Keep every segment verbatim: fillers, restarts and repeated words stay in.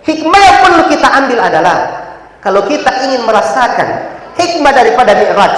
Hikmah yang perlu kita ambil adalah, kalau kita ingin merasakan hikmah daripada Mi'raj,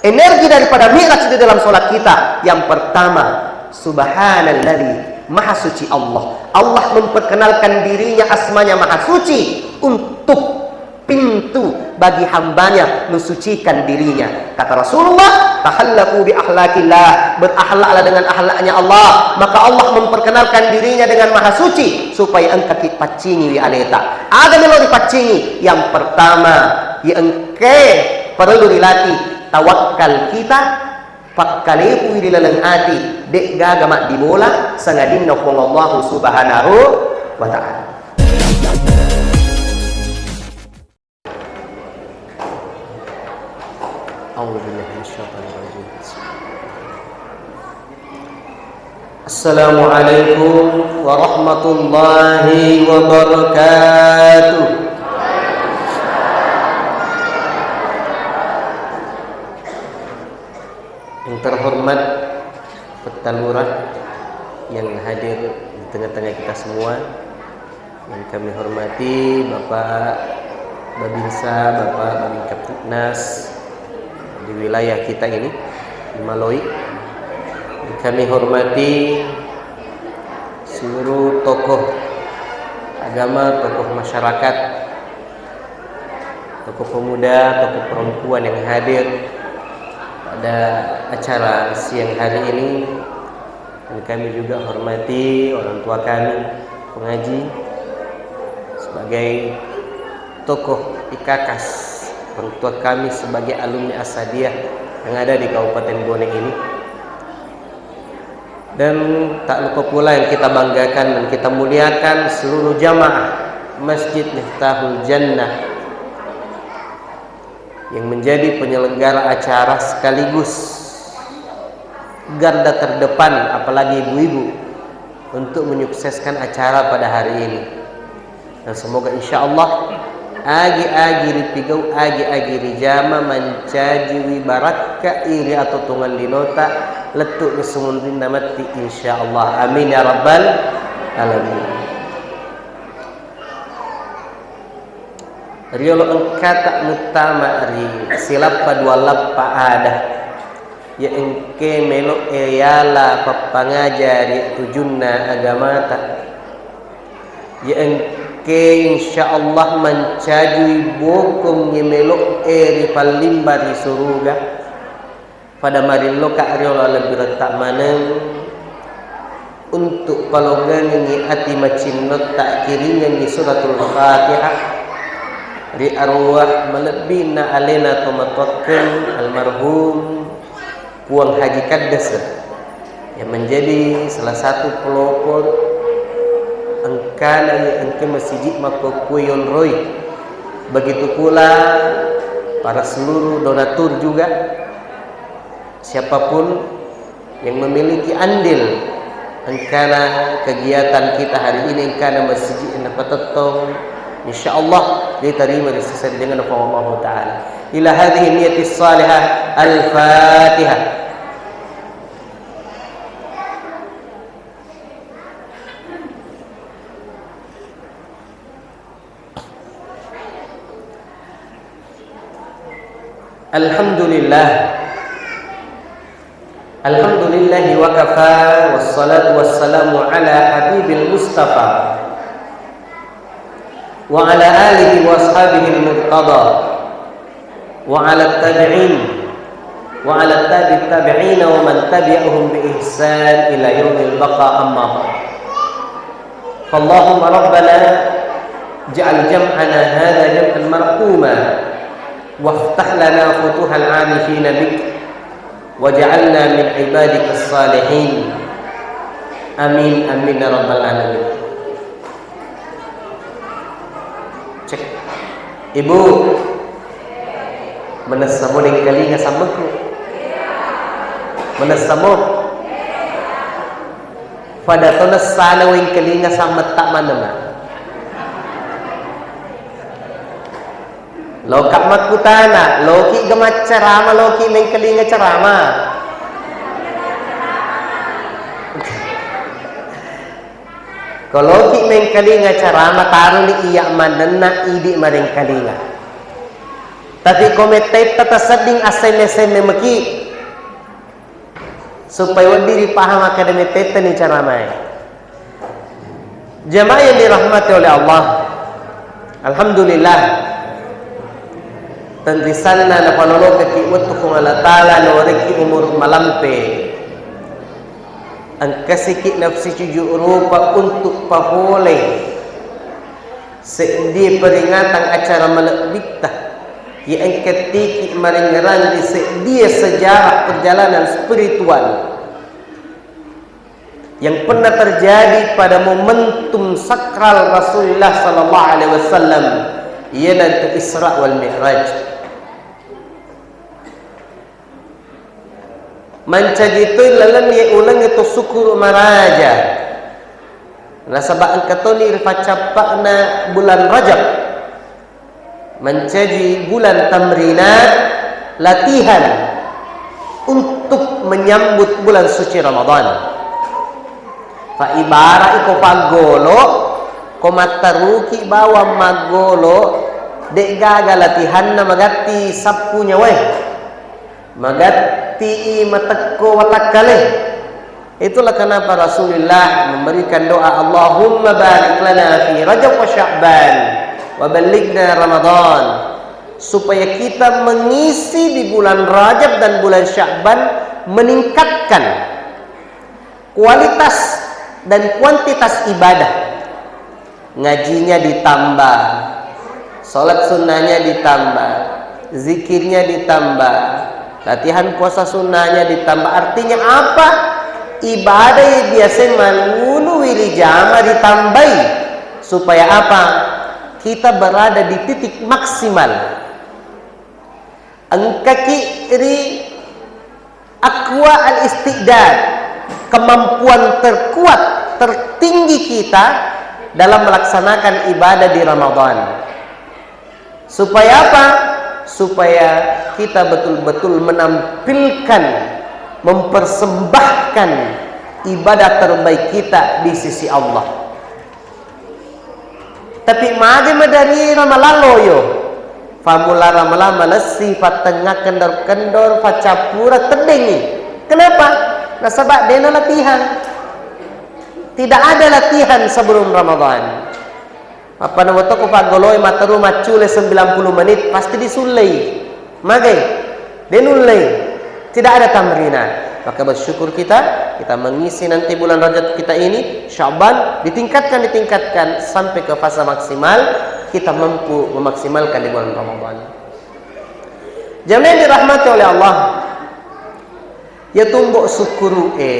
energi daripada Mi'raj di dalam sholat kita, yang pertama, Subhanalladzi, Maha Suci Allah. Allah memperkenalkan dirinya, asmanya Maha Suci, untuk pintu bagi hambanya mensucikan dirinya. Kata Rasulullah, "Takhallaqu bi akhlaqillah," berakhlaklah dengan akhlaknya Allah. Maka Allah memperkenalkan dirinya dengan Maha Suci, supaya engka ki paccingi wi aleta. Aga melo ripaccingi? Yang pertama, ya engke perlu dilatih tawakkal kita, pakkalepui ri laleng ati, de' gaga maddibola sangadinna Puang Allahu Subhanahu wa Ta'ala. A'udzubillahi minasyaitonirrajim. Assalamualaikum warahmatullahi wabarakatuh. Yang terhormat Petta Lurah yang hadir di tengah-tengah kita semua, yang kami hormati Bapak Babinsa, Bapak Babinkamtibmas di wilayah kita ini, di Maloi. Yang kami hormati seluruh tokoh agama, tokoh masyarakat, tokoh pemuda, tokoh perempuan yang hadir pada acara siang hari ini. Dan kami juga hormati orang tua kami, pengaji, sebagai tokoh I K K S, orang tua kami sebagai alumni Asadiyah yang ada di Kabupaten Bone ini. Dan tak lupa pula yang kita banggakan dan kita muliakan seluruh jamaah Masjid Miftahul Jannah yang menjadi penyelenggara acara sekaligus garda terdepan, apalagi ibu-ibu, untuk menyukseskan acara pada hari ini. Dan semoga insya Allah agi-agi ripigau, agi-agi rijama mancajiwi barakka iri atotongan linota lettu ri sumunrinna matti, insya Allah. Amin ya rabbal alamin. Riolo engkata muttama ri silappa dua lappa ada, ya engke melo e yala pappangaja ri tujunna agamata. Ya engke insya Allah mancajui bokong ye melo e ri pallimba ri suruga. Pada marilloka riolo lebbi retta maneng untuk palongengi ati macinnotta kiringengi Suratul Fatihah ri arwah malebbina alena tomatoakkeng almarhum Puang Haji Kaddese yang menjadi salah satu pelopor engkana iya engka masiji makkukkué yonroi. Begitu pula para seluruh donatur juga, siapapun yang memiliki andil engkana kegiatan kita hari ini, engkana masiji napatettong, insyaallah diterima di sisi dengan Allah Ta'ala. Ila hadhihi niyatis salihah. Al-Fatihah. Alhamdulillah. Alhamdulillahi wa kafa, wassalatu wassalamu ala habibil mustafa. Wa ala alihi wa ashabihil murtada. Wa ala tabi'in. Wa ala tabi tabi'ina wa man tabi'ahum bi ihsan ila yaumil baqa, amma ba'd. Fallahumma rabbana ij'al jam'ana hadha jam'an marhuma. Waftah lana futuhal arifina bik. Waj'alna min ibadikas salihin. Amin, amin ya rabbal alamin. Cek. Ibu, manessamo dengkalinga sammekku? Manessamo? Pada to nessana wengkalinga sammetta manenna. Loka makkutana, loki ga maccarama, loki mengkalinga carama? Ko loki mengkalinga carama, taroni iya manenna idi marengkalinga. Tapi ko mettetta tasedding assemme-semme meki, supaya wedding ripahang makkeda mettettani caramae. Jamaah yang dirahmati oleh Allah, alhamdulillah, tenrisanna napanolokaki wettu Puang Allah Ta'ala, nawarekki umur malampe. Engkasiki nafsi cuju rupa untuk papole seddie peringatan acara malebbitta, ya engkattiki marengngerang ri seddie sejarah perjalanan spiritual yang pernah terjadi pada momentum sakral Rasulullah sallallahu alaihi wasallam, iyanaritu Isra wal Mi'raj. Mancaji toi lalenna iye uleng to sukkuru maraja. Nasaba engka toni rifaccappa'na bulan Rajab mancaji bulan tamrinat, latihan untuk menyambut bulan suci Ramadan. Fa ibarat iko paggolo, ko mattaruki bawang maggolo, de'gaga latihanna magatti sappu nyawae. Magatti matekko watakkale. Itulah kenapa Rasulullah memberikan doa, "Allahumma barik lana fi Rajab wa Sya'ban wa ballighna Ramadan." Supaya kita mengisi di bulan Rajab dan bulan Sya'ban, meningkatkan kualitas dan kuantitas ibadah. Ngajinya ditambah, sholat sunnahnya ditambah, zikirnya ditambah, latihan puasa sunnahnya ditambah. Artinya apa? Ibadah yang biasa malulu wirijama ditambahi. Supaya apa? Kita berada di titik maksimal. Engkaki ri aqwa al-isti'dad, kemampuan terkuat, tertinggi kita dalam melaksanakan ibadah di Ramadan. Supaya apa? Supaya kita betul-betul menampilkan, mempersembahkan ibadah terbaik kita di sisi Allah. Tapi magi madari Ramalang loyo. Famula Ramalang malessi, fattengnga kendor-kendor, faccappura teddengi. Kenapa? Nasaba dena latihan. Tidak ada latihan sebelum Ramadan. Apa nama toko paggoloi matteru maccule sembilan puluh menit, pasti disullei. Magai? De nullei. Tidak ada tamrinat. Maka bersyukur kita, kita mengisi nanti bulan Rajab kita ini, Sya'ban, ditingkatkan, ditingkatkan sampai ke fase maksimal, kita mampu memaksimalkan di bulan Ramadan. Jamaah yang dirahmati oleh Allah, ya tumbo sukkuru'e,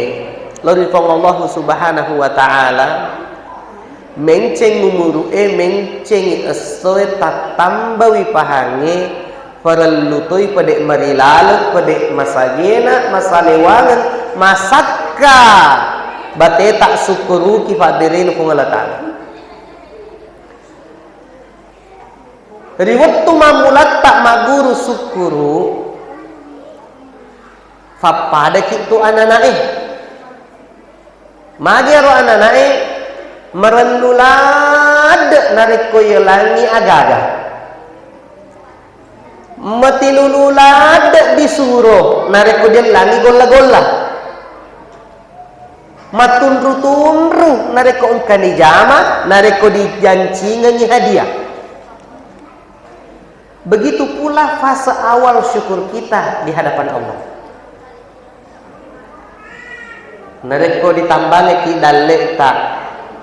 lori Puang Allah Subhanahu wa Ta'ala, Menceng umuru'e, mencengi essoe, tattambawi pahangnge, farellu toi pede marilaleng, pede masagena, masalewangeng, masakka bateta sukkuruki fabberena Puang Allah Ta'ala. Ri wettu mammulatta magguru sukkuru, fappadaki tu anana'e. Magi aro anana'e, marennu ladde narekko yelangi agaga. Matinulu ladde disuro narekko diellangi golla-golla. Matunru-tunru narekko engkani jama, narekko dijancingengi hadiah. Begitu pula fase awal syukur kita di hadapan Allah. Narekko ditambangeki dalleta,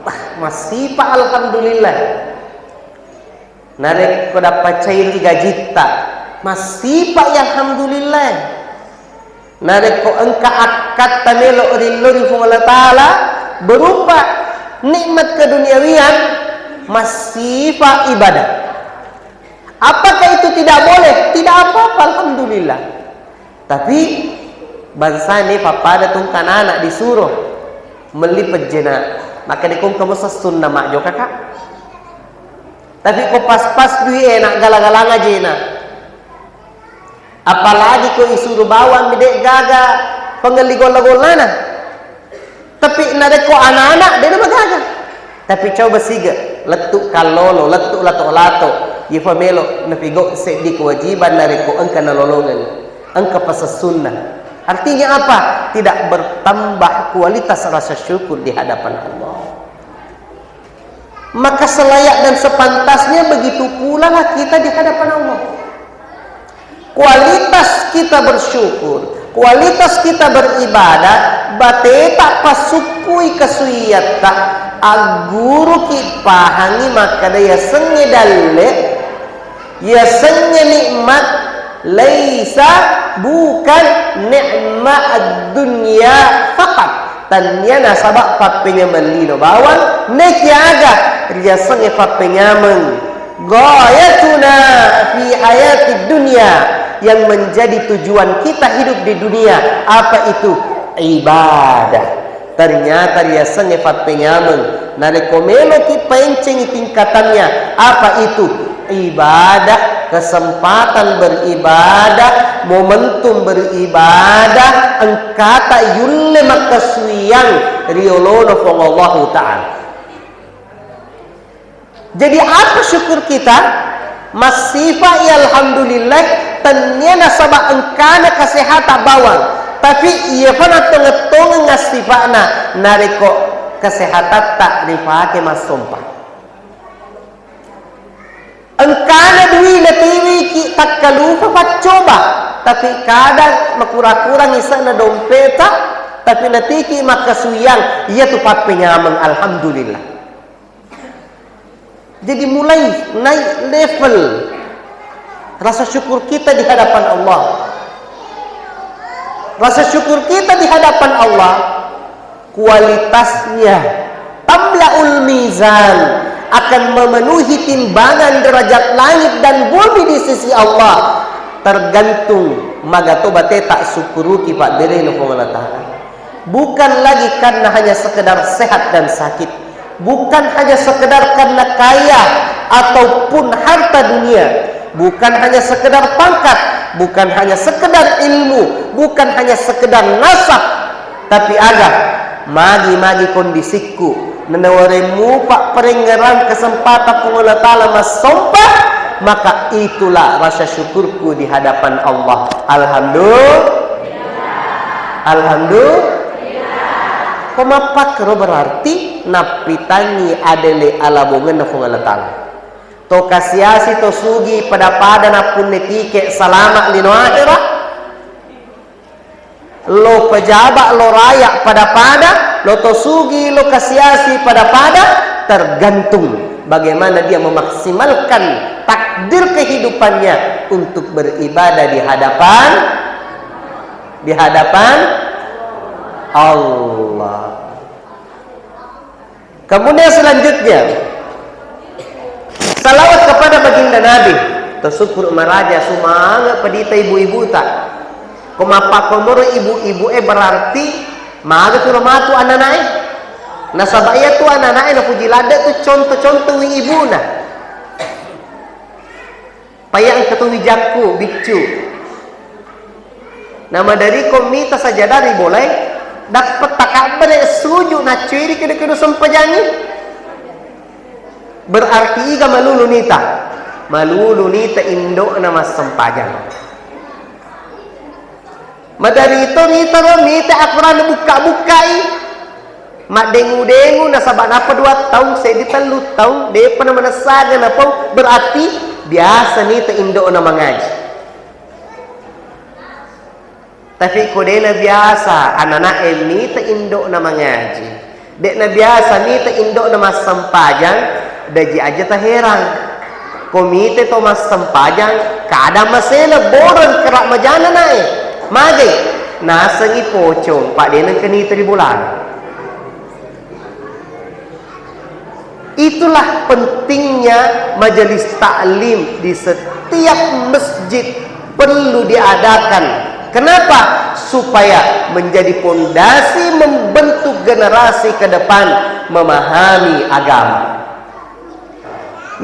wah, massipa alhamdulillah. Narekko dappa cairi gajitta, massipa ya alhamdulillah. Narekko engka akkatta melo rillo ri Puang Allah Ta'ala berupa nikmat keduniawian, massipa ibadah. Apakah itu tidak boleh? Tidak apa-apa, alhamdulillah. Tapi bangsani pappada tungkanana disuro melli pejjena, maka dikongka masa sunna majokaka. Tapi ko pas-pas dui enak gala-galanga jena. Apalagi ko isuru bawang mi de gaga pengelli golla-gollana. Tapi narekko anak-anak de na magaga. Tapi coba siga, lettu kallolo, lettu lato-lato, ifa melo napigau seddi kewajiban narekko engka nalolongeng, engka pasessunna. Artinya apa? Tidak bertambah kualitas rasa syukur di hadapan Allah. Maka selayak dan sepantasnya begitu pula lah kita di hadapan Allah. Kualitas kita bersyukur, kualitas kita beribadah, bateta pasuppui kasuiatta, agguruki pahangi makkada yasengnge dalle, yasengnge nikmat, laisa, bukan nikmat dunia fakat. Tannia nasaba pappenyameng lino bawang, nekiaga riasengnge pappenyameng. Ghayatuna fi hayati dunia, yang menjadi tujuan kita hidup di dunia, apa itu? Ibadah. Ternyata riasengnge pappenyameng. Narekko meloki paencengi tingkatannya, apa itu? Ibadah, kesempatan beribadah, momentum beribadah, engkata yulle makkasuwiang ri yolona Puang Allahu Ta'ala. Jadi, apa syukur kita? Massifa, ya alhamdulillah, tennia nasaba engkana kesehatan bawang. Tapi, iya fa natongeng-tongeng assifa'na, narekko kesehatatta ripake massompa. Engkana dui natiwiki takkalupa paccoba, tapi kadang makura-kurang ise'na dompeta, tapi natiki makkasuwiang, iyatu pappenyameng, alhamdulillah. Jadi, mulai naik level rasa syukur kita di hadapan Allah. Rasa syukur kita di hadapan Allah, kualitasnya tamla'ul mizan, akan memenuhi timbangan derajat langit dan bumi di sisi Allah, tergantung maga to bateta sukkuruki padderena Puang Allah Ta'ala. Bukan lagi karena hanya sekedar sehat dan sakit. Bukan hanya sekedar karena kaya ataupun harta dunia. Bukan hanya sekedar pangkat. Bukan hanya sekedar ilmu. Bukan hanya sekedar nasab. Tapi aga, magi-magi kondisikku, nanawareng mupa parengngerang kesempatan Puang Allah Ta'ala massompa, maka itulah rasa syukurku di hadapan Allah. Alhamdulillah. Alhamdulillah. Ko mappakkero berarti nappitangngi adele alabongenna Puang Allah Ta'ala. To kasiasi to sugi pada-pada nappunne tike salama lino ahera. Lo pejabat, lo rakyat pada-pada, lo to sugi, lo kasiasi pada-pada, tergantung bagaimana dia memaksimalkan takdir kehidupannya untuk beribadah di hadapan di hadapan Allah. Kemudian selanjutnya, salawat kepada baginda Nabi. Tersyukur maraja, semangat pedita ibu-ibuta. Ko mappakkomoro ibu-ibu e berarti maga tu matu ananae. Nasaba iya tu ananae napuji ladde tu contoh-contoh wi ibuna. Paya engka to wijakku biccu. Namaderiko mita sajada ri bolae, dappet takabbere suju naccuiri kedo-kedo sempajangi. Berarti iga malulu nita? Malulu nita indo'na massempajang. Maderito mitaro mita akurang bukka-bukkai. Maddengu-dengu nasaba nappa dua taung, seddi tellu taung, de'pa namanessaga napau, berarti biasa nita indo'na mangaji. Tapi ko de'na biasa anana'e mita indo'na mangaji, de'na biasa mita indo'na massempajang, daji aja taherang. Ko mita to massempajang, kada masena boreng kera majana nae. Mage, nasengi pocong, pa de nengka nita ri bolana. Itulah pentingnya majelis taklim di setiap masjid perlu diadakan. Kenapa? Supaya menjadi pondasi membentuk generasi ke depan memahami agama.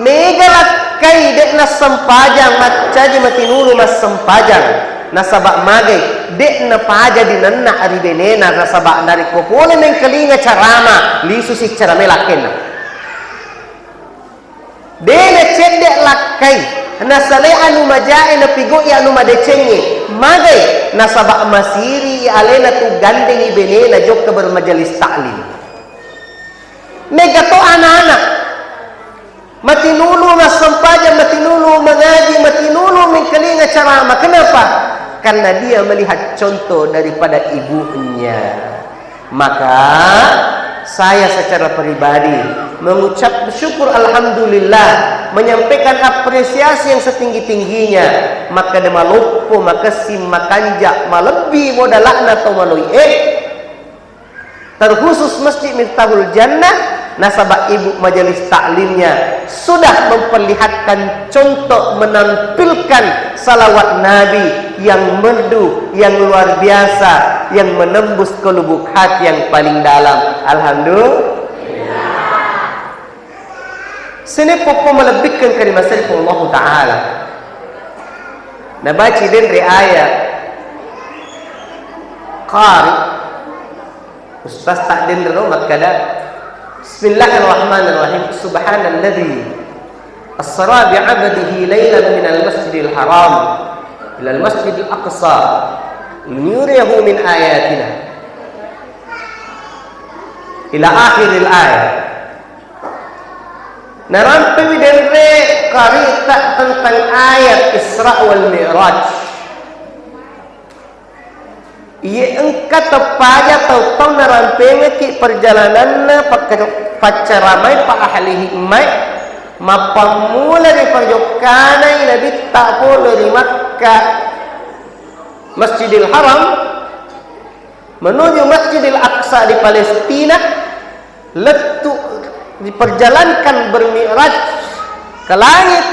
Mega lakkai de' nassempajang, maccaji matinulu massempajang. Nasaba magai, de' napaja dinanna ri benena, nasaba narekko pole mengkalinga carama, lisu siccara melakkenna. De' nacedde' lakkai, nasalai anu majae napigau'i anu madecengnge. Magai? Nasaba' masiri alena tu gandengi benena jokka bermajelis taklim. Mega to anak-anak. Matinulu massempajang, matinulu mangaji, matinulu mengkalinga ceramah. Kenapa? Karena dia melihat contoh daripada ibunya. Maka saya secara pribadi mengucap syukur alhamdulillah, menyampaikan apresiasi yang setinggi-tingginya. Maka de maloppo, makessing, makanja, malebbi modalakna tau maloi'e. Terkhusus Masjid Miftahul Jannah, nasaba' ibu majelis taklimnya sudah memperlihatkan contoh menampilkan salawat Nabi yang merdu, yang luar biasa, yang menembus ke lubuk hati yang paling dalam. Alhamdulillah. Seneppo malebbikkeng kalimassari Allah Ta'ala. Nabaci denre ayat. Qari. Ustaz tak denre ro makkada. Bismillahirrahmanirrahim. Subhanalladzi asra bi 'abdihi lailan minal masjidil haram ilal masjidil aqsa linuriyahu min ayatina. Ila akhiril ayat. Narampewi denre qarita tentang ayat Isra wal Mi'raj. Iye engka teppaja tau-tau narampengekki perjalananna pakka-, paccaramai pa ahli hikmai, mappammula ri pajokkanai Nabitta pole ri Makkah, Masjidil Haram, menuju Masjidil Aqsa di Palestina, lettu diperjalankan bermi'raj ke langit,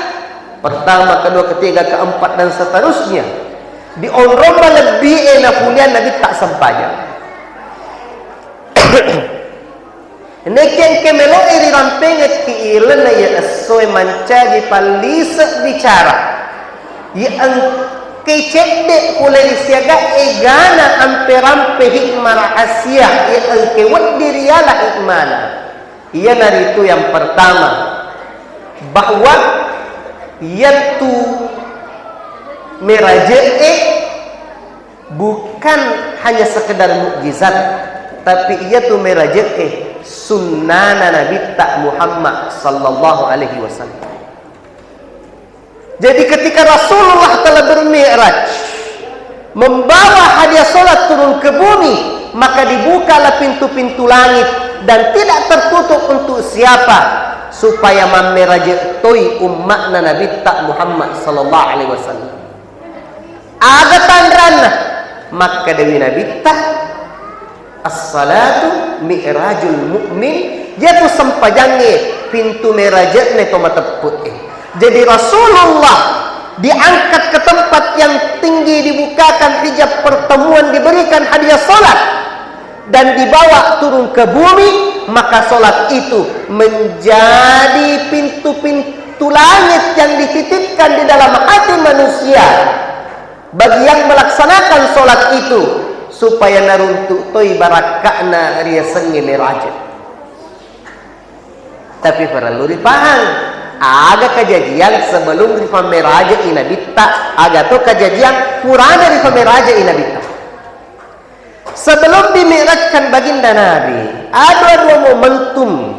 pertama, kedua, ketiga, keempat, dan seterusnya. Di onrong malebbi e nafulian Nabitta sempajang. Nekke engke melo'i rirampengekki ilenna iye essoe mancaji pallise bicara. Iye engke cedde pole ri siaga egana ampe-rampe hikmah rahasia, iye engke weddi riala hikmana. Iyanaritu yang pertama, bahwa iyatu meraje'e bukan hanya sekedar mukjizat, tapi iyatu meraje'e sunnana Nabitta Muhammad sallallahu alaihi wasallam. Jadi ketika Rasulullah telah bermi'raj, membawa hadiah salat turun ke bumi, maka dibukalah pintu-pintu langit dan tidak tertutup untuk siapa supaya mammeraje toi ummakna Nabitta Muhammad sallallahu alaihi wasallam. Aga tanranna? Makkedawi Nabitta, "As-salatu mi'rajul mu'min," iyatu sempajangnge pintu meraje'ne to mateppu'e. Jadi Rasulullah diangkat ke tempat yang tinggi, dibukakan hijab pertemuan, diberikan hadiah salat, dan dibawa turun ke bumi, maka salat itu menjadi pintu-pintu langit yang dititipkan di dalam hati manusia bagi yang melaksanakan salat itu, supaya naruntu toi barakka'na riasengnge meraje. Tapi parellu ripahang, aga kajajiang sebelum rifammeraje'i Nabitta, aga to kajajiang purana rifammeraje'i Nabitta. Sebelum dimi'rajkan Baginda Nabi, ada dua momentum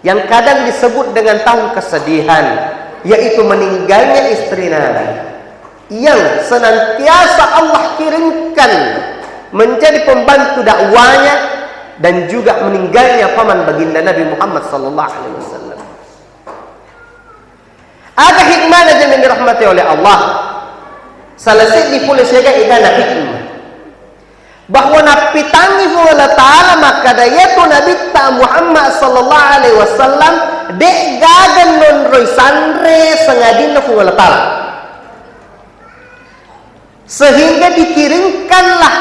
yang kadang disebut dengan tahun kesedihan, yaitu meninggalnya istri Nabi yang senantiasa Allah kirimkan menjadi pembantu dakwanya, dan juga meninggalnya paman Baginda Nabi Muhammad sallallahu alaihi wasallam. Aga hikmana, jamaah yang dirahmati oleh Allah? Salah seddi pole siaga egana hikmah. Bahwa nappitangngi Puang Allah Ta'ala makkeda, iyatu Nabitta Muhammad sallallahu alaihi wasallam de' gaga nonroi sanre sangadinna Puang Allah Ta'ala. Sehingga dikirimkanlah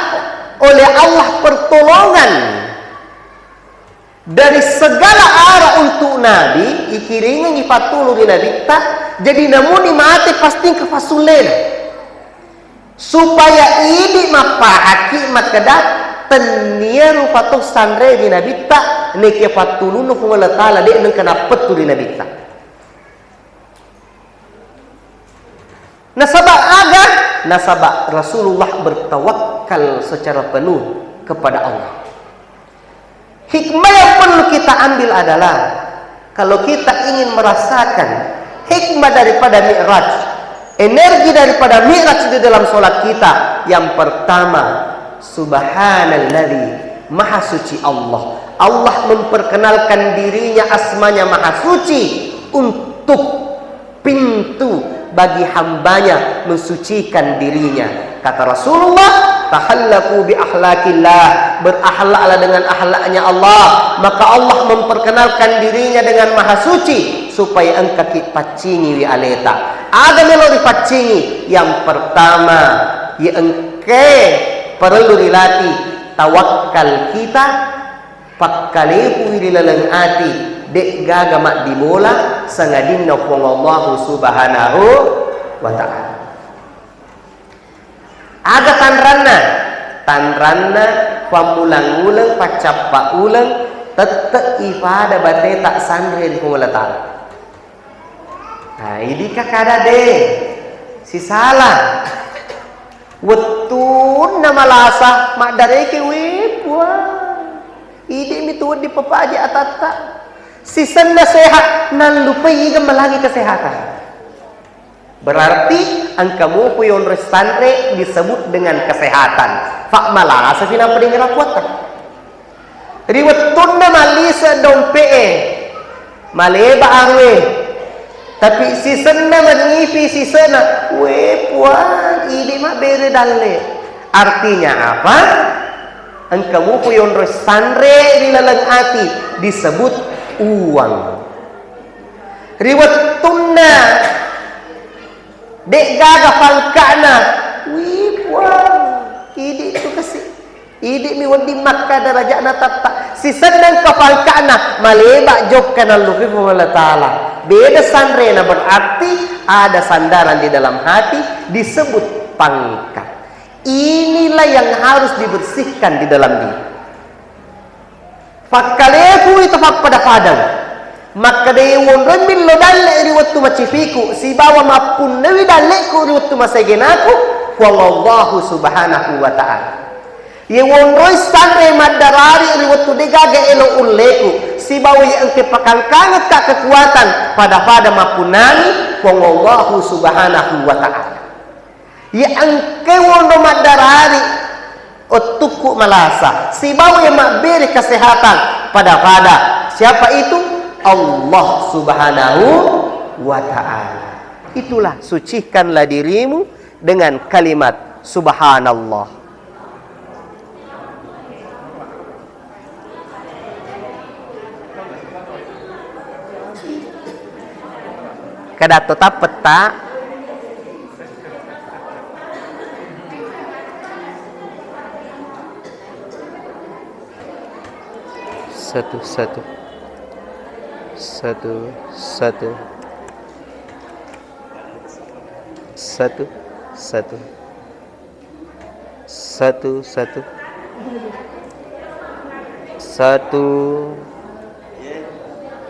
oleh Allah pertolongan dari segala arah untuk Nabi, ikiringengngi pattulung ri Nabitta, jadi namuni mate pasti engka passullena. Supaya idi mappahakki makkeda, tennia rupa to sanre ri Nabitta, nekia pattulunna Puang Allah Ta'ala de' nengka nappettu ri Nabitta. Nasaba aga? Nasaba Rasulullah bertawakal secara penuh kepada Allah. Hikmah yang perlu kita ambil adalah, kalau kita ingin merasakan hikmah daripada Mi'raj, energi daripada Mi'raj di dalam sholat kita, yang pertama, Subhanalladzi, Maha Suci Allah. Allah memperkenalkan dirinya, asmanya Maha Suci, untuk pintu bagi hambanya mensucikan dirinya. Kata Rasulullah, "Tahallaku bi akhlakillah," berakhlaklah dengan akhlaknya Allah. Maka Allah memperkenalkan dirinya dengan Maha Suci supaya engka ki paccingi wi aleta. Aga melo ripaccingi? Yang pertama, ya engke perlu rilatih tawakkal kita, pakkalefui ri laleng ati, de'gaga maddimola sangadinna Puang Allahu Subhanahu wa Ta'ala. Aga tanranna? Tanranna pammulang uleng, paccappa uleng, tette'i pada bateta sanre ri Puang Allah Ta'ala. Nah, idi ka kada de sisala. Wettunna malasa maddareke, we Puang, idi mi tu wedding papaji atatta. Sisenna sehat, nallupai iga malangi kesehatan. Berarti engka mupu yonro sanre disebut dengan kesehatan. Fa malasa fi nappa dengera kuatta. Ri wettunna mallise dompe'e, maleba arue, tapi sisenna manyifi sisena, we Puang, idi mabbere dalle. Artinya apa? Engka mupu yonro sanre ri laleng ati disebut uang. Ri wettunna de'gaga pangka'na, wi Puang, idi tu kasi. Idi mi wedding makka daraja'na tatta. Sisenna engka pangka'na, maleba jokka nallupai Puang Allah Ta'ala. Beda sanrena, berarti ada sandaran di dalam hati disebut pangkat. Inilah yang harus dibersihkan di dalam diri. Pakkalefui to pappada-padang. Makkeda, ye wonroi millo dalle ri wettu macifiku, sibawa mappunnewi dalleku ri wettu masegenaku, Puang Allahu Subhanahu wa Ta'ala. Ye wonroi sanre maddarari ri wettu degaga elo ulleku, sibawa ye engke pakangkangekka kekuatan, pada-pada mappunnani Puang Allahu Subhanahu wa Ta'ala. Ye engke wonro maddarari, ottukku malasa, sibawa ye mabbere kesehatan pada-pada. Siapa itu? Allah Subhanahu wa Ta'ala. Itulah, sucikanlah dirimu dengan kalimat Subhanallah. Kedatto tappetta. Satu, satu. Satu, satu. Satu, satu. Satu, satu. Satu.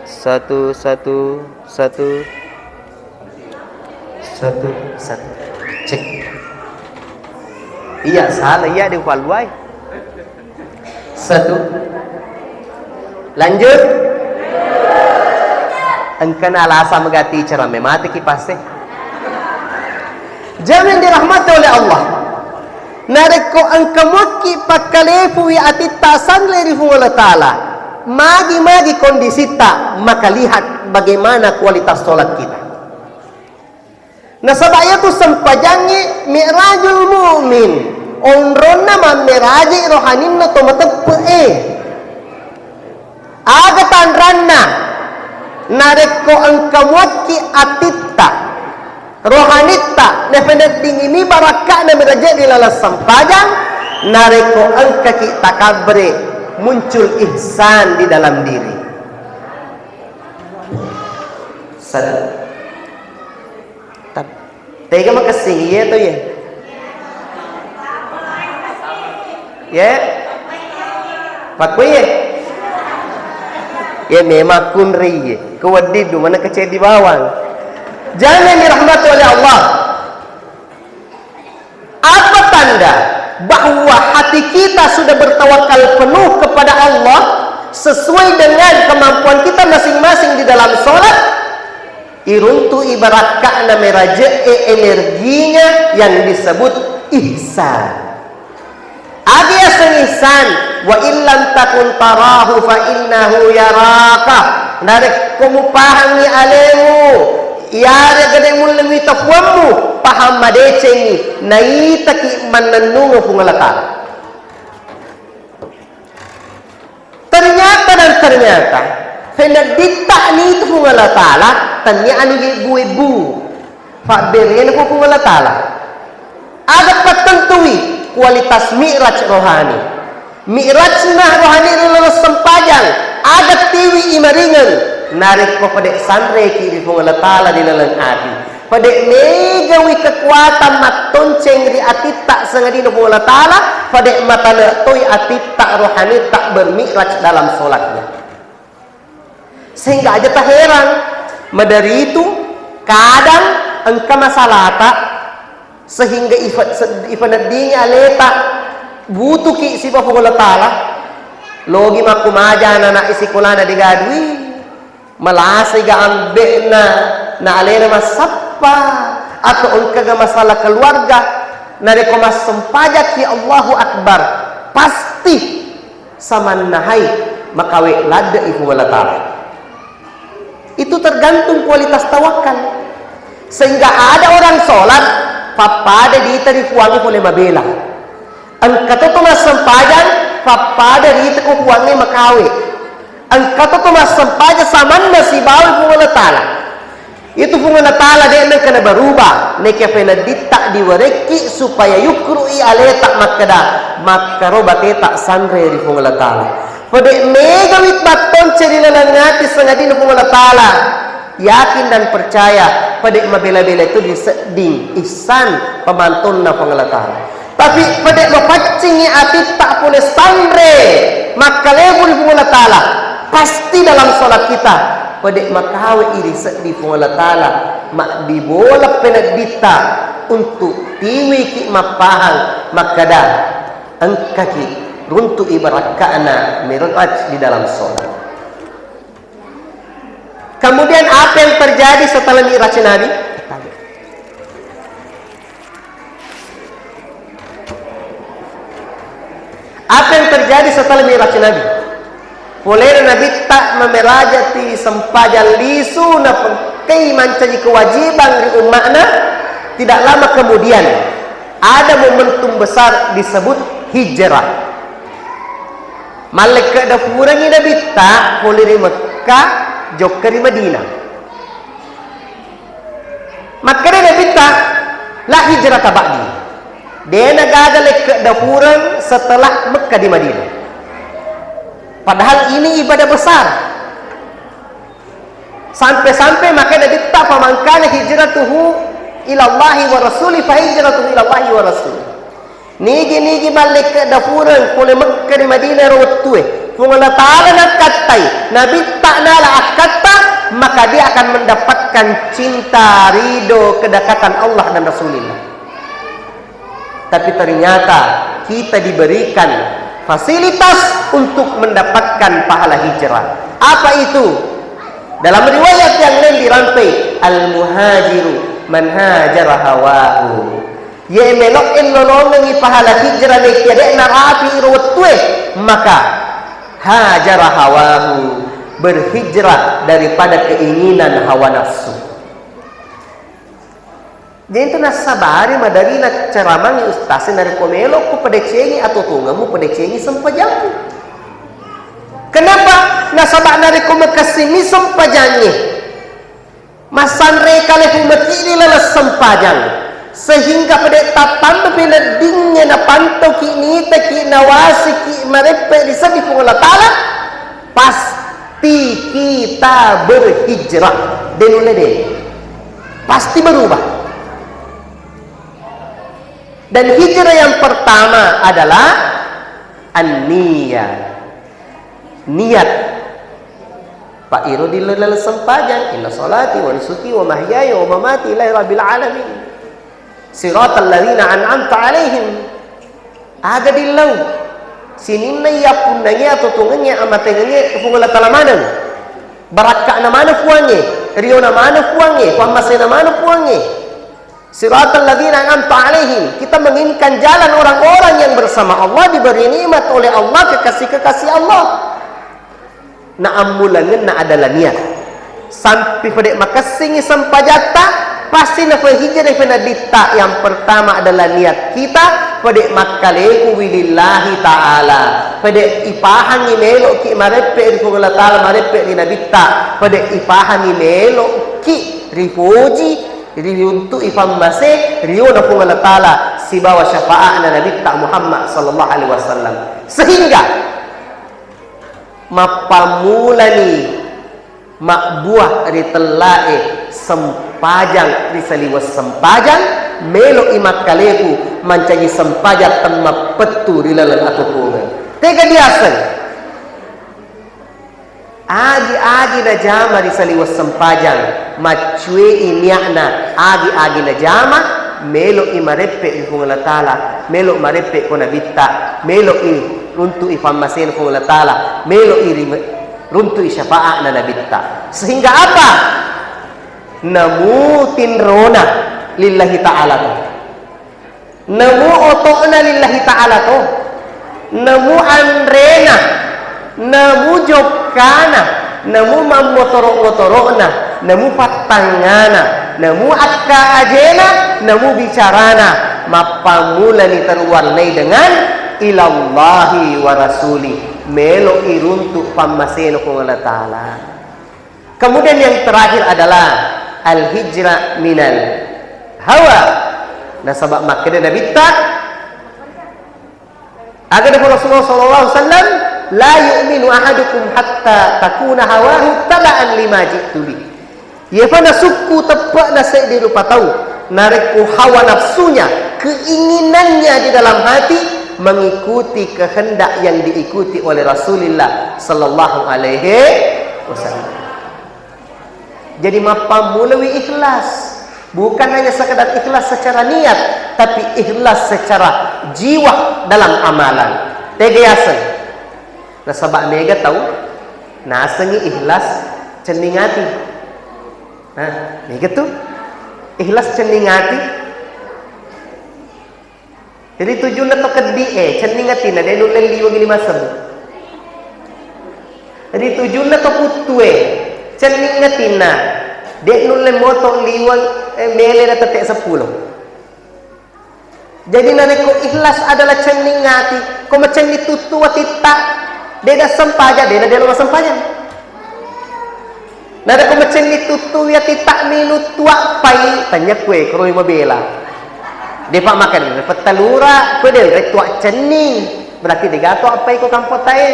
Satu, satu, satu. Satu, satu. Cek. Iya, salah. Iya, di Palwai. Satu. Lanjut. Engkana alasa magati ceramah mate kipase. Jamaah yang dirahmati oleh Allah. Narekko engka muakki pakkalefui atitta sanre ri Puang Allah Ta'ala, magi-magi kondisitta, maka lihat bagaimana kualitas sholat kita. Nasaba iyatu sempajangnge mi'rajul mu'min, onronna mammeraji rohaninna to mateppe'e. Aga tanranna? Narekko engka muakki atitta, rohanitta, napeneddingini barakka'na miraje ri laleng sempajang, narekko engkaki takabbere, muncul ihsan di dalam diri. Satu. Tab-, tega makessing iye to iye? Ye? Pakko iye? Ye memang kunri iye. Kewedding du mana kecedi bawang. Jamaah yang dirahmati oleh Allah. tanda bahwa hati kita sudah bertawakal penuh kepada Allah sesuai dengan kemampuan kita masing-masing di dalam sholat, iruntu'i barakka'na meraje'e energinya yang disebut ihsan. Aga yaseng ihsan, "Wa illam takun tarahu fa innahu yaraka." Narekko mupahangngi alemu, iyarega de mulle muita puammu, pahang madecengngi, naitaki mannennungeng Puang Allah Ta'ala. Ternyata dan ternyata, fenedditta nitu Puang Allah Ta'ala, tennia anu webbu-webbu. Fabberena ko Puang Allah Ta'ala. Aga pattentui kualitas mi'raj rohani. Mi'rajna rohani ri laleng sempajang, aga tiwi imaringeng, narekko pede sanreki ri Puang Allah Ta'ala di laleng ati. Pede megawi kekuatan mattonceng ri atitta sangadinna Puang Allah Ta'ala, pede matane toi atitta rohanitta bermi'raj dalam sholatnya. Sehingga aja taherang, madaritu kadang engka masalata sehingga ifa-, se-, ifaneddingi aleta butuki siba Puang Allah Ta'ala, logi makkumaja anak-anak isikolana degadui, malasai ga ambe'na, na alena massappa, atau engkaga masalah keluarga, narekko massempajaki Allahu Akbar, pasti samanna hai makawe ladde'i Puang Allah Ta'ala. Itu tergantung kualitas tawakal. Sehingga ada orang sholat, pappada diita ri Puangnge pole mabela. Engka to, to massempajang, pappada diita ko Puangnge makawe. Engka to, to massempajang samanna sibawa Puang Allah Ta'ala. Itu Puang Allah Ta'ala de' nengka nabaruba, neke penedditta diwarekki supaya yukru'i aleta makkeda, makkaro bateta sanre ri Puang Allah Ta'ala. Pede megawi mattonce ri laleng ati sangadinna Puang Allah Ta'ala. Yakin dan percaya, pede mabela-bela itu disedding ihsan pamantonna Puang Allah Ta'ala. Tapi pede mapaccingi atitta pole sanre, makkalebu ri Puang Allah Ta'ala, pasti dalam sholat kita pede makawe iri seddi Puang Allah Ta'ala, maddibola penedditta untuk tiwiki mappahang makkeda engkaki runtu'i barakka'na mi'raj di dalam sholat. Kemudian apa yang terjadi setelah mi'raj Nabi? Apa yang terjadi setelah mi'raj Nabi? Polena Nabitta mameraja tiwi sempajang lisu, napengkai mancaji kewajiban ri umma'na, tidak lama kemudian ada momentum besar disebut hijrah. Mallekke'da furangngi Nabitta pole ri Mekkah jokka ri Madinah. Makkeda Nabitta, "La hijrata ba'di." De'na gaga lekke'da fureng setelah Mekkah di Madinah. Padahal ini ibadah besar. Sampai-sampai makkeda Nabitta, "Faman kana hijratuhu ilallahi wa rasuli, fa hijratuhu ilallahi wa rasuli." Nigi-nigi mallekke'da fureng pole Mekkah ri Madinah ero wettue, Puang Allah Ta'ala nakkattai, Nabitta nala akkatta, maka dia akan mendapatkan cinta, ridho, kedekatan Allah dan Rasulullah. Tapi ternyata kita diberikan fasilitas untuk mendapatkan pahala hijrah. Apa itu? Dalam riwayat yang lain dirampe, "Al-muhajiru man hajara hawahu." Ye melo'e lolongengngi pahala hijrah, nekia de' narapi iro wettue, maka hajara hawahu, berhijrah daripada keinginan hawa nafsu. Jadi itu nassabari maderri naccaramangngi ustaz, narekko melokko padecengi atuo-tuongemmu, padecengi sempajammu. Kenapa? Nasaba narekko makessimi sempajangnge, massanre kale fu maki ri laleng sempajang, sehingga pede tattambapi leddingnge napantauki, nitaki, nawasiki mareppe ri seddi Puang Allah Ta'ala, pasti kita berhijrah. De' nulle de'. Pasti berubah. Dan hijrah yang pertama adalah an-niyah. Niat. Pak iro di laleng sempajang, "Inna salati wa nusuki wa mahyaya wa mamati lillahi rabbil alamin. Siratal ladzina an'amta alaihim." Aga dillau? Sininna iyappunnangnge, atuotuongengnge, amatengengnge Puang Allah Ta'ala maneng. Barakka'na maneng Puangnge, riona maneng Puangnge, pammasena maneng Puangnge. Siratal ladzina an'amta 'alaihim. Kita menginginkan jalan orang-orang yang bersama Allah, diberi nikmat oleh Allah, kekasih-kekasih Allah. Naammulangenna adalah niat. Sampai pede makessingi sempajatta, pasti nafahijrah penaditta. Yang pertama adalah niat kita, pede makkaleku wilillahi ta'ala. Pede ipahangi meloki mareppe ri Puang Allah Ta'ala, mareppe ri Nabitta. Pede ipahangi meloki ripoji, riuntu'i pammase, riona Puang Allah Ta'ala, sibawa syafaatna Nabitta Muhammad sallallahu alaihi wasallam. Sehingga mappammulani mabbuah ri tellae sempajang ri saliweng sempajang, melo'i makkaleku mancaji sempajang temmappettu ri laleng atuotuongeng. Tega diaseng? Agi-agi najama ri saliweng sempajang, maccuei niatna, agi-agi najama, melo'i mareppe ri Puang Allah Ta'ala, melo mareppe ko Nabitta, melo'i runtu'i pammasena Puang Allah Ta'ala, melo'i ri-, runtu'i syafaatna Nabitta. Sehingga apa? Namu tinrona lillahi ta'ala to. Namu oto'na lillahi ta'ala to. Namu anrena, namu jokkana, namu mammotoro-motoro'na, namu pattangngana, namu akka ajena, namu bicarana, mappammulani terwarnai dengan ilallahi wa rasuli, melo iruntu pammasena Puang Allah Ta'ala. Kemudian yang terakhir adalah al-hijrah minal hawa. Nasaba makkeda Nabitta, aga dafu Rasulullah sallallahu alaihi wasallam, "La yu'minu ahadukum hatta takuna hawahu taba'an lima ji'tu bih." Yefa nasukku teppe'na seddi rupa tau, narekko hawa nafsunya, keinginannya di dalam hati mengikuti kehendak yang diikuti oleh Rasulullah sallallahu alaihi wasallam. Jadi mappammulawi ikhlas. Bukan hanya sekedar ikhlas secara niat, tapi ikhlas secara jiwa dalam amalan. Tega yaseng. Nasaba mega tau nasengi ikhlas cenning ati. Nah, mega tu. Ikhlas cenning ati. Ri tujunna to keddi e, cenning atinna, de nulle liweng lima sebbu. Ri tujunna to puttu e, cenning atinna, de nulle moto liweng, eh, mele na tette seppulo. Jadi narekko ikhlas adalah cenning ati, ko macenning tuttu watitta, de da sempajang, de na de lo massempajang. Narekko macenni tuttu iya titta minuttu appai, tanya kue, koroi mabela. Depa makan, petta lura, kue de, rettu accenni. Berarti degato appai ko kampotta e.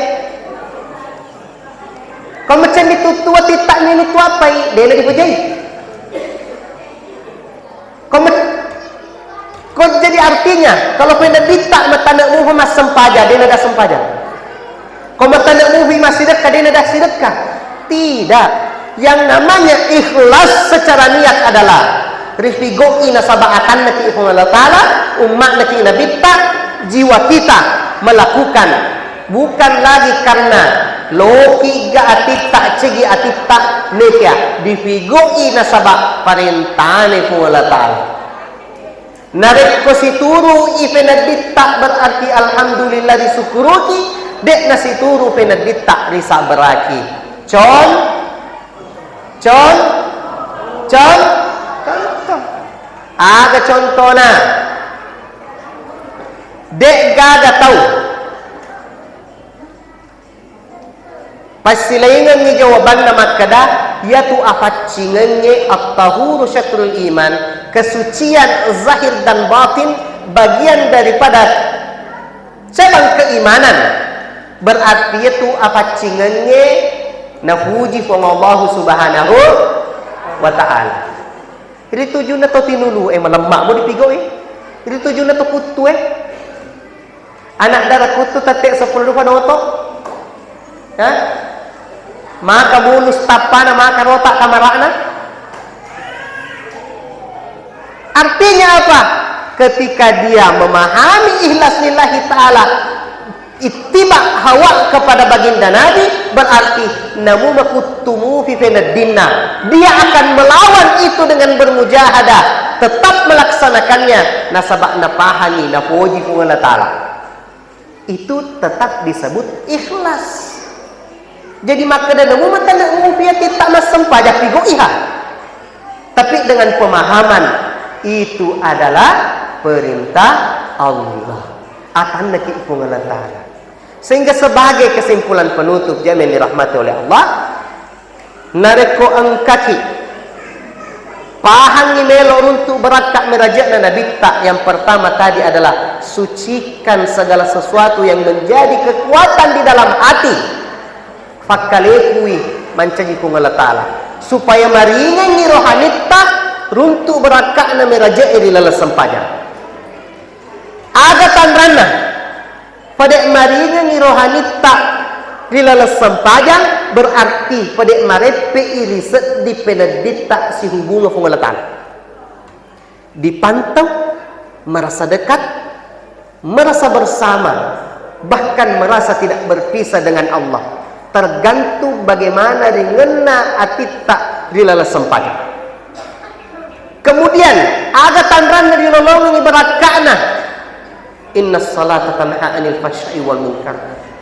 Ko macenni tuttu titta minuttu appai, de na dipejai. Ko me-, ko jadi artinya, kalau penedditta matane mupa massempajang, de na da sempajang. Ko matane mupi massidekka, de na da sidekka. Tidak. Yang namanya ikhlas secara niat adalah rifigoi nasaba atanna ki Puang Allah Ta'ala, ummatna ki Nabitta, jiwa kita melakukan. Bukan lagi karena loki ga atitta, cegi atitta, nekia difigoi nasaba parentane Puang Allah Ta'ala. Narekko situru i penedditta berarti alhamdulillah disukuruki, de nasituru penedditta risabraki. Con-, con-, con-, contoh. Aga contona? De gaga tau Passileingengngi jawabanna makkeda, iyatu afaccingengnge at-tahuru syatrul iman, kesucian zahir dan batin bagian daripada cabang keimanan. Berarti iyatu afaccingengnge napuji Puang Allahu Subhanahu wa Ta'ala. Ri tujunna to tinulu e, malemma mo dipigau e. Ri tujunna to kuttu e. Anak dara kuttu tette seppulo rupa noto. Ha? Maka mulus tappana, maka rota kamarana. Artinya apa? Ketika dia memahami ikhlas lillahi ta'ala, ittiba hawa kepada baginda Nabi, berarti namu makuttumufi feneddinna. Dia akan melawan itu dengan bermujahadah, tetap melaksanakannya, nasaba napahami, napoji Puang Allah Ta'ala. Itu tetap disebut ikhlas. Jadi, makkeda namu matane mufi atitta massempajang, pigoiha. Tapi dengan pemahaman itu adalah perintah Allah. Atannaki Puang Allah Ta'ala. Sehingga sebagai kesimpulan penutup, jamaah yang dirahmati oleh Allah, narekko engkaki pahangngi melo runtu barakka meraje'na Nabitta, yang pertama tadi adalah sucikan segala sesuatu yang menjadi kekuatan di dalam hati. Fakkalekui mancaji Puang Allah Ta'ala, supaya maringengngi rohanitta runtu barakka'na meraje'e ri laleng sempajang. Aga tanranna? Pade' maringengngi rohanitta ri laleng sempajang, berarti pade' mareppe'i ri seddi penedditta sihubungeng Puang Allah Ta'ala. Dipantau, merasa dekat, merasa bersama, bahkan merasa tidak berpisah dengan Allah. Tergantung bagaimana ringenna atitta ri laleng sempajang. Kemudian, aga tanranna rilolongengngi barakka'na? Inna salata tanha anil fahsya'i wal munkar.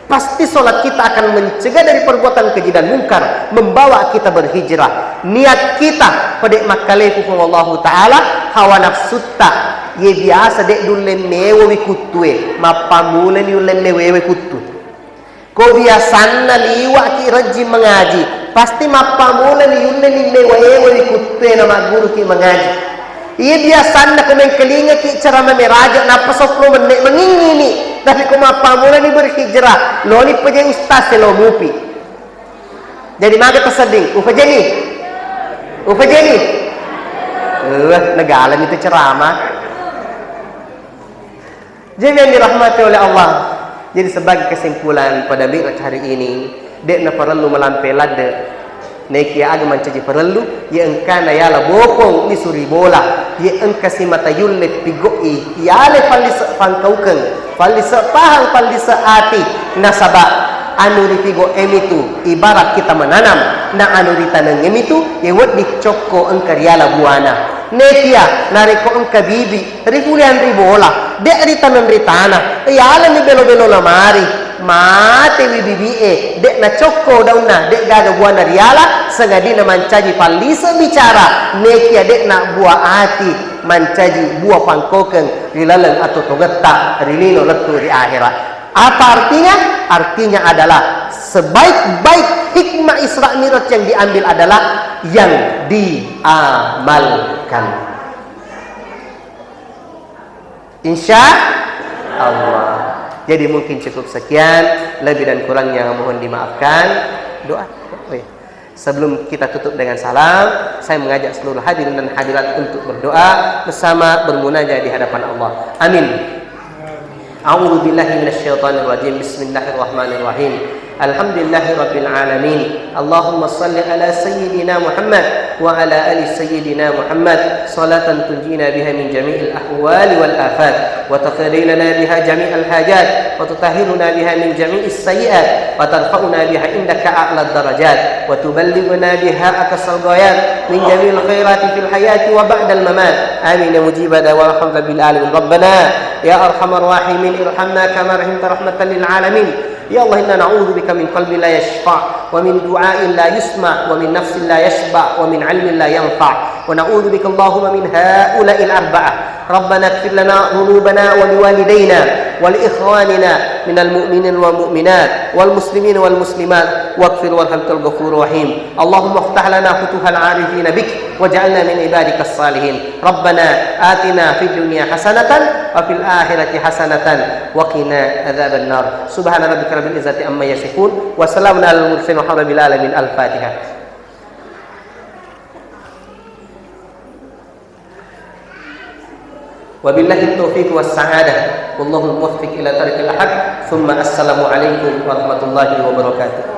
Pasti salat kita akan mencegah dari perbuatan keji dan mungkar, membawa kita berhijrah. Niat kita pade' makkaleku Puang Allahu Ta'ala, hawa nafsutta, ye biasa de' dulle mewawi kuttue, mappamulani ulle mewewe kuttu. Ko biasanna liwa'ki rejjing mangaji, pasti mappamulani yulleni mewa-ewa ri kuttue namagguruki mangaji. Iya biasanna ko mengkelingaki ceramah meraja nappa seppulo menne' mangingini, tapi ko mappamulani berhijrah, loni pejai ustaz selo mupi. Jadi maga tasedding, upejani? Upejani? Eh, negalami tu ceramah. Jadi yang dirahmati oleh Allah. Jadi sebagai kesimpulan pada Mi'raj hari ini, de'na parellu malampe ladde. Nekia aga mancaji parellu, ye engkana yala bokong lisu ri bola, ye engka simata yulle pigoi, yale fallise fangkaukeng, fallise pahang, fallise ati, nasaba anu ripigo emitu ibarat kita menanam, na anu ritaneng emitu ye wedding cokko engka riala buana. Nekia narekko engka bibi, rifuliang ri bola, de' ritaneng ri tana, yalani belo-belo namari, matewi bibi'e, de' nacokko daunna, de' gaga buana riala, sangadinna mancaji pallise bicara, nekia de'na bua ati, mancaji bua pangkaukeng ri laleng atau togetta ri lino lettu ri ahera. Apa artinya? Artinya adalah sebaik-baik hikmah Isra Mi'raj yang diambil adalah yang diamalkan. Insya Allah. Jadi mungkin cukup sekian, lebih dan kurangnya mohon dimaafkan. Doa. Oh, iya. Sebelum kita tutup dengan salam, saya mengajak seluruh hadirin dan hadirat untuk berdoa bersama, bermunajat di hadapan Allah. Amin. أعوذ بالله من الشيطان الرجيم. بسم الله الرحمن الرحيم. الحمد لله رب العالمين. اللهم صل على سيدنا محمد وعلى آل سيدنا محمد، صلاة تنجينا بها من جميع الأهوال والآفات، وتقضي لنا بها جميع الحاجات، وتطهرنا بها من جميع السيئات، وترفعنا بها عندك أعلى الدرجات، وتبلغنا بها أقصى الغايات من جميع الخيرات في الحياة وبعد الممات. آمين يا مجيب الدعوات يا أرحم الراحمين. ربنا يا أرحم الراحمين، ارحمنا كما رحمت رحمة للعالمين. يا الله، إنا نعوذ بك من قلب لا يشبع، ومن دعاء لا يسمع، ومن نفس لا يشبع، ومن علم لا ينفع، ونعوذ بك اللهم من هؤلاء الأربعة. ربنا اغفر لنا ذنوبنا ولوالدينا ولإخواننا من المؤمنين والمؤمنات والمسلمين والمسلمات، واغفر وارحم أنت الغفور الرحيم. اللهم افتح لنا فتوح العارفين بك، واجعلنا من عبادك الصالحين. ربنا آتنا في الدنيا حسنة وفي الآخرة حسنة وقنا عذاب النار. سبحان ربك رب العزة عما يصفون، وسلام على المرسلين والحمد لله رب العالمين. الفاتحة. وبالله التوفيق والسعادة، والله الموفق إلى طريق الحق، ثم السلام عليكم ورحمة الله وبركاته.